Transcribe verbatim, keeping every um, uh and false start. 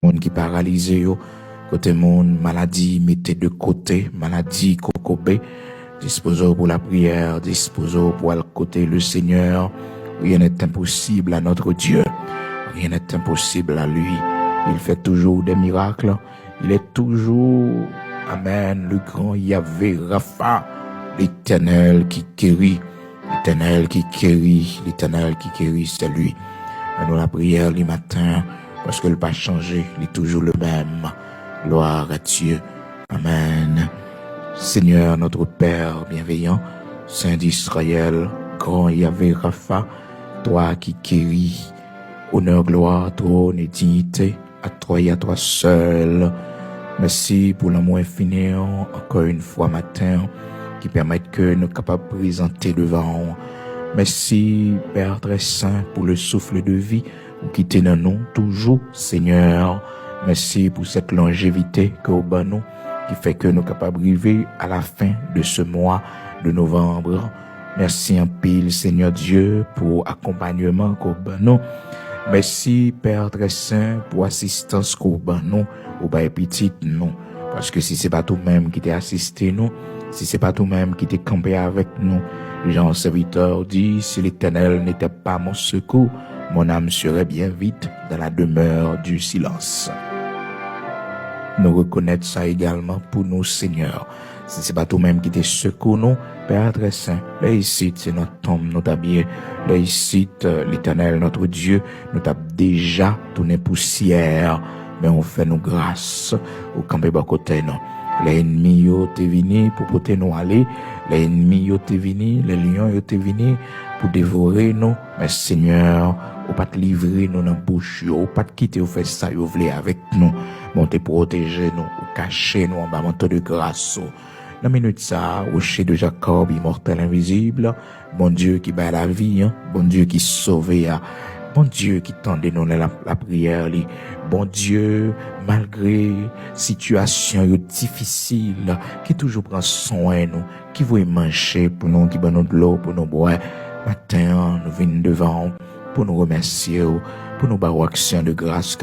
moun ki paralize yo, kote moun maladi mete de kote, maladi kokobe. Dispoze w pou lapriyè, dispoze w pou al kote Lesenyè. Rien n'est impossible à notre Dieu. Rien n'est impossible à lui. Il fait toujours des miracles. Il est toujours, amen, le grand Yahvé Rapha, l'Éternel qui guérit. L'Éternel qui guérit, l'Éternel qui guérit, c'est lui. Ann nou lapriyè li maten, paske l pa chanje, li toujou le menm. Gloire à Dieu. Amen. Seigneur, notre Père bienveillant, Saint d'Israël, grand Yahvé Rapha, toi qui guéris, honneur, gloire, trône et dignité à toi et à toi seul. Mèsi pou lanmou enfini w, ankò yon fwa maten, ki pèmèt ke nou kapab prezante devan w. Mèsi, Père très saint, pour le souffle de vie ou kite nan nou toujou, Seigneur. Mèsi pou cette longévité ke w ban nou, ki fè ke nou kapab rive à la fin de ce mois de novembre. Mèsi anpil, Seigneur Dieu, pou akonpayman ke w ban nou. Mèsi, Père très saint, pou asistans ke w ban nou, ou bay pitit nou. Paske si se pa t ou menm ki te asiste nou, si se pa t ou menm ki te kanpe avèk nou, jan sèvitè w di, si l'Éternel n'était pas mon secours, mon âme serait bien vite dans la demeure du silence. Nou rekonèt sa egalman pou nou, Seigneur. Si se pa t ou menm ki te sekou nou, Père très saint, lè isit se nan tonm nou t ap ye. Lè isit, euh, l'Éternel notre Dieu, nou t ap deja tounen pousyè. Men ou fè nou gras, ou kanpe bò kote nou. Lè ènmi yo te vini pou pote nou ale, lè ènmi yo te vini, lè lyon yo te vini pou devore nou, men Seigneur, ou pa t livre nou nan bouch yo, ou pa t kite yo fè sa yo vle avèk nou, men ou te pwoteje nou, ou kache nou anba manto de gras ou. Nan minit sa a, Rocher de Jacob, immortel, invisible, Bondye ki bay lavi, Bondye ki sove a, Bondye ki tande nou nan la, lapriyè li, Bondye, malgre sitiyasyon yo difisil, ki toujou pran swen nou, ki voye manje pou nou, ki ban nou dlo pou nou bwè. Maten an, nou vin devan w pou nou remèsye w, pou nou ba w aksyon de gras.